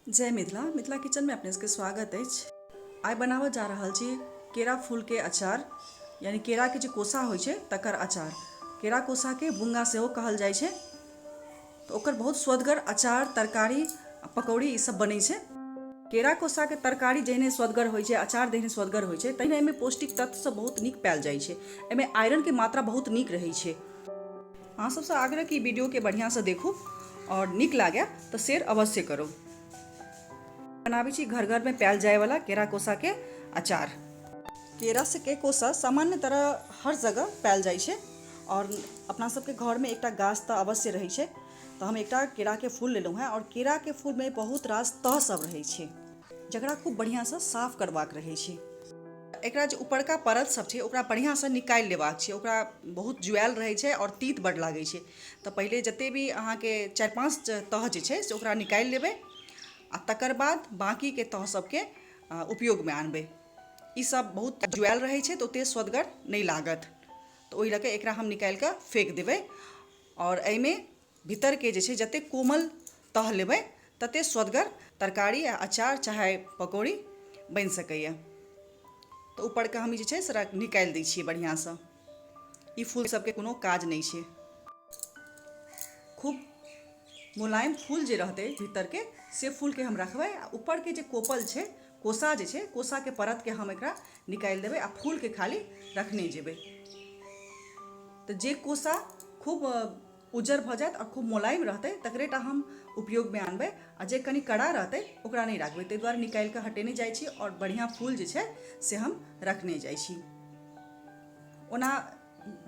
जय मिथिला। मिथिला किचन में अपने सबके स्वागत अछि। आइ बनाबऽ जा रहल छी केरा फूल के अचार, यानी केरा के जे कोसा होइ छै तकर अचार। केरा कोसा के बुंगा सेहो कहल जाइ छै। तऽ ओकर बहुत स्वदगर अचार, तरकारी, पकौड़ी ई सब बनै छै। केरा कोसा के तरकारी जेहने स्वदगर होइ छै, अचार जेहने स्वदगर होइ छै, तहिना एहिमे पौष्टिक तत्व सब बहुत नीक पायल जाइ छै। एहिमे आयरन के मात्रा बहुत नीक रहै छै। अहाँ सबसँ आग्रह कि वीडियोके बढ़िआँसँ देखू आओर नीक लागै तऽ शेयर अवश्य करू। बनाबै छी घर घरमे पायल जायवला केरा कोसाके अचार। केरा के कोसा सामान्य तरह हर जगह पायल जाइ छै आओर अपना सबके घरमे एकटा गाछ तऽ अवश्य रहै छै। तऽ हम एकटा केराके फूल लेलहुँ हेँ आओर केराके फूलमे बहुत रास तह सब रहै छै जकरा खूब बढ़िआँसँ साफ करबाक रहै छै। एकरा जे उपरका परत सब छै ओकरा बढ़िआँसँ निकालि लेबाक छै। ओकरा बहुत जुआयल रहै छै आओर तीत बड्ड लागै छै। तऽ पहिले जते भी अहाँके 4-5 तह जे छै से ओकरा निकालि लेबै आ तकर बाद बाँकीके तह सबके उपयोगमे आनबै। ई सब बहुत जुआयल रहै छै तऽ ओते स्वदगर नहि लागत, तऽ ओहि लऽ कऽ एकरा हम निकालि कऽ फेक देबै। आओर एहिमे भीतरके जे छै जतेक कोमल तह लेबै ततेक स्वदगर तरकारी आ अचार चाहे पकौड़ी बनि सकैए। तऽ ऊपरके हम जे छै से निकालि दै छियै बढ़िआँसँ। ई फूल सबके कोनो काज नहि छै। खूब मुलायम फूल जे रहतै भीतरके से फूलके हम रखबै आ ऊपरके जे कोपल छै, कोसा जे छै, कोसाके परतके हम एकरा निकालि देबै आ फूलके खाली रखने जेबै। तऽ जे कोसा खूब उज्जर भऽ जायत आओर खूब मोलायम रहतै तकरे टा हम उपयोगमे आनबै आ जे कनि कड़ा रहतै ओकरा नहि राखबै। ताहि दुआरे निकालि कऽ हटेने जाइ छी आओर बढ़िआँ फूल जे छै से हम रखने जाइ छी। ओना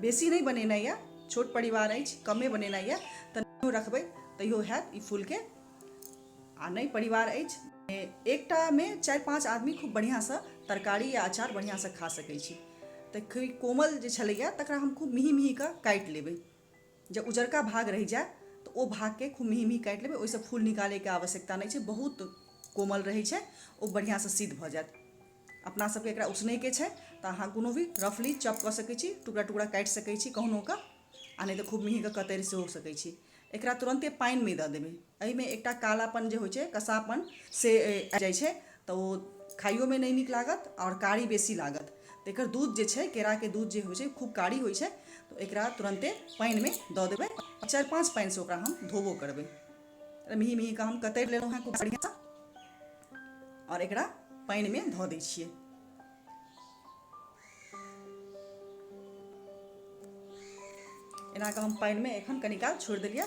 बेसी नहि बनेनाइ यऽ, छोट परिवार अछि, कमे बनेनाइ यऽ तऽ नहियो रखबै तैयो हैत ई फूलके। आ नहि परिवार अछि, एकटामे 4-5 आदमी खूब बढ़िआँसँ तरकारी या अचार बढ़िआँसँ खा सकै छी। तऽ कोमल जे छलैए तकरा हम खूब मेही मेही कऽ काटि लेबै। जे उजरका भाग रहि जाय तऽ ओ भागके खूब मेही मेही काटि लेबै। ओहिसँ फूल निकालैके आवश्यकता नहि छै, बहुत कोमल रहै छै, ओ बढ़िआँसँ सिद्ध भऽ जायत। अपना सबके एकरा उसनैके छै तऽ अहाँ कोनो भी रफली चॉप कऽ सकै छी, टुकड़ा टुकड़ा काटि सकै छी कहुनो कऽ, आ नहि तऽ खूब मेहीके कतरि सेहो सकै छी। एकरा तुरन्ते पानिमे दऽ देबै। एहिमे एकटा कालापन जे होइ छै, कसापन से आबि जाइ छै तऽ ओ खाइयोमे नहि नीक लागत आओर कारी बेसी लागत। तऽ एकर दूध जे छै, केराके दूध जे होइ छै खूब कारी होइ छै, तऽ एकरा तुरन्ते पानिमे दऽ देबै। 4-5 पानिसँ ओकरा हम धोबो करबै। मेही मेहीके हम कतरि लेलहुँ हेँ खूब बढ़िआँसँ आओर एकरा पानिमे धऽ दै छियै। एना कऽ हम पानिमे एखन कनी काल छोड़ि देलियै।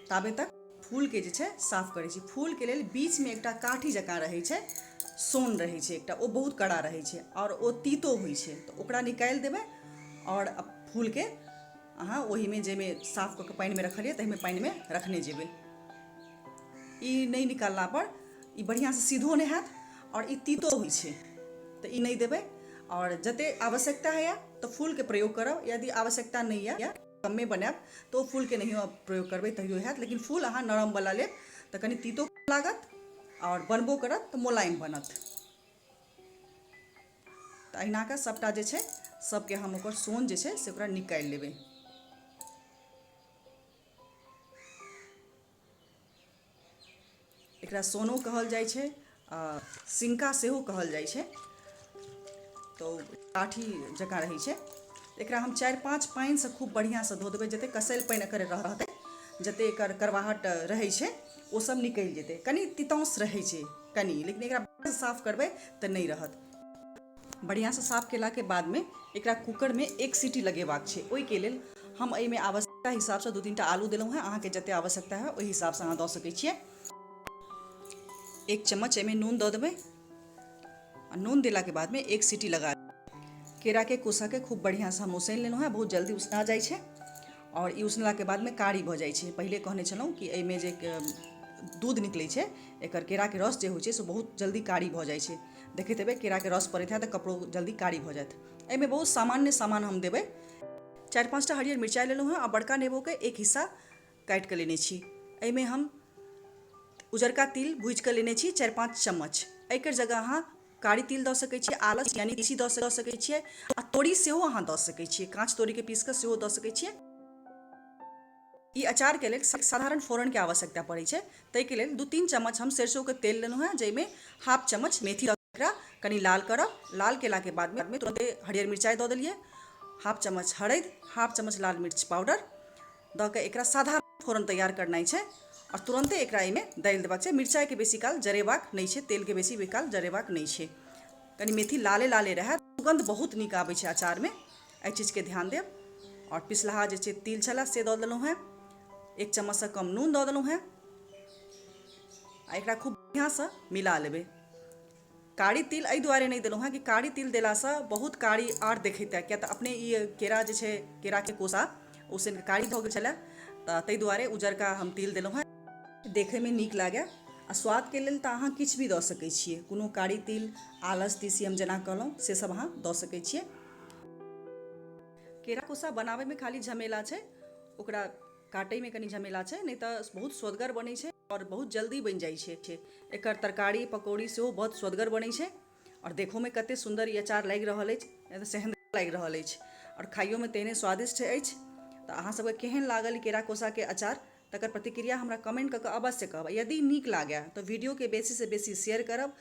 ताबे तक फूलके जे छै साफ करै छी। फूलके लेल बीचमे एकटा काठी जकाँ रहै छै, सोन रहै छै एकटा, ओ बहुत कड़ा रहै छै आओर ओ तीतो होइ छै, तऽ ओकरा निकालि देबै आओर फूलके अहाँ ओहिमे जाहिमे साफ कऽ कऽ पानिमे रखलियै ताहिमे पानिमे रखने जेबै। ई नहि निकालला पर ई बढ़िआँसँ सीधो नहि हैत आओर ई तीतो होइ छै, तऽ ई नहि देबै। आओर जतेक आवश्यकता होइए तऽ फूलके प्रयोग करब, यदि आवश्यकता नहि यए कमे बनायब तऽ ओ फूलके नहियो प्रयोग करबै तैयो हैत, लेकिन फूल अहाँ नरमवला लेब तऽ कनि तीतो लागत आओर बनबो करत तऽ मोलायम बनत। तऽ अहिना कऽ सभटा जे छै सभके हम ओकर सोन जे छै से ओकरा निकालि लेबै। एकरा सोनो कहल जाइ छै आ सिंका सेहो कहल जाइ छै। तऽ काठी जकाँ रहै छै। एकरा हम 4-5 पानिसँ खूब बढ़िआँसँ धो देबै। जतेक कसैल पानि एकर रहतै, जतेक एकर करवाहट रहै छै ओ सब निकलि जेतै। कनि तितौस रहै छै कनि, लेकिन एकरा साफ करबै तऽ नहि रहत। बढ़िआँसँ साफ केलाके बादमे एकरा कूकरमे 1 सीटी लगेबाक छै। ओहिके लेल हम एहिमे आवश्यकता हिसाबसँ 2-3 टा आलू देलहुँ हेँ। अहाँके जतेक आवश्यकता है ओहि हिसाबसँ अहाँ दऽ सकै छियै। 1 चम्मच एहिमे नून दऽ देबै आ नून देलाके बादमे 1 सीटी लगा केराके कोसाके खूब बढ़िआँसँ हम उसनि लेलहुँ हेँ। बहुत जल्दी उसना जाइ छै आओर ई उसनलाके बादमे कारी भऽ जाइ छै। पहिले कहने छलहुँ कि एहिमे जे दूध निकलै छै, एकर केराके रस जे होइ छै से बहुत जल्दी कारी भऽ जाइ छै। देखैत हेबै केराके रस पड़ैत हैत तऽ कपड़ो जल्दी कारी भऽ जायत। एहिमे बहुत सामान्य सामान हम देबै। 4-5 टा हरियर मिरचाइ लेलहुँ हेँ आ बड़का नेबोके 1 हिस्सा काटि कऽ लेने छी। एहिमे हम उजरका तिल भूजि कऽ लेने छी 4-5 चम्मच। एकर जगह अहाँ कारी तिल दऽ सकै छियै, आलस यानी तीसी दऽ सकै छियै आ तोरी सेहो अहाँ दऽ सकै छियै, काँच तोरीके पीस कऽ सेहो दऽ सकै छियै। ई अचारके लेल साधारण फोरनके आवश्यकता पड़ै छै। ताहिके लेल 2-3 चम्मच हम सरिसोके तेल लेलहुँ हेँ, जाहिमे हाफ चम्मच मेथी दऽ एकरा कनि लाल करब। लाल केलाके बादमे तुरन्ते हरियर मिरचाइ दऽ देलियै, हाफ चम्मच हरदि, हाफ चम्मच लाल मिर्च पाउडर दऽ कऽ एकरा साधारण फोरन तैयार करनाइ छै आओर तुरन्ते एकरा एहिमे डालि देबाक छै। मिरचाइके बेसी काल जरेबाक नहि छै, तेलके बेसी काल जरेबाक नहि छै। कनि मेथी लाले लाले रहए, सुगन्ध बहुत नीक आबै छै अचारमे, एहि चीजके ध्यान देब। आओर पिसलाहा जे छै तिल छलए से दऽ देलहुँ हेँ, 1 चम्मचसँ कम नून दऽ देलहुँ हेँ आ एकरा खूब बढ़िआँसँ मिला लेबै। कारी तिल एहि दुआरे नहि देलहुँ हेँ कि कारी तिल देलासँ बहुत कारी आर देखेतै, किया तऽ अपने ई केरा जे छै केराके कोसा उसनिके कारी भऽ गेल छलै, तऽ ताहि दुआरे उजरका हम तिल देलहुँ हेँ, देखैमे नीक लागै। आ स्वादके लेल तऽ अहाँ किछु भी दऽ सकै छियै, कोनो कारी तिल, आलस तीसी हम जेना कहलहुँ से सब अहाँ दऽ सकै छियै। केरा कोसा बनाबैमे खाली झमेला छै, ओकरा काटैमे कनि झमेला छै, नहि तऽ बहुत स्वदगर बनै छै आओर बहुत जल्दी बनि जाइ छै। एकर तरकारी पकौड़ी सेहो बहुत स्वदगर बनै छै आओर देखोमे कते सुन्दर ई अचार लागि रहल अछि, सेहन्द लागि रहल अछि आओर खाइयोमे तेहने स्वादिष्ट अछि। तऽ अहाँ सबके केहन लागल ई केरा कोसाके अचार, तकर प्रतिक्रिया हमरा कमेंट कऽ कऽ अवश्य कहब। यदि नीक लागए तऽ वीडियोके बेसीसँ बेसी शेयर करब।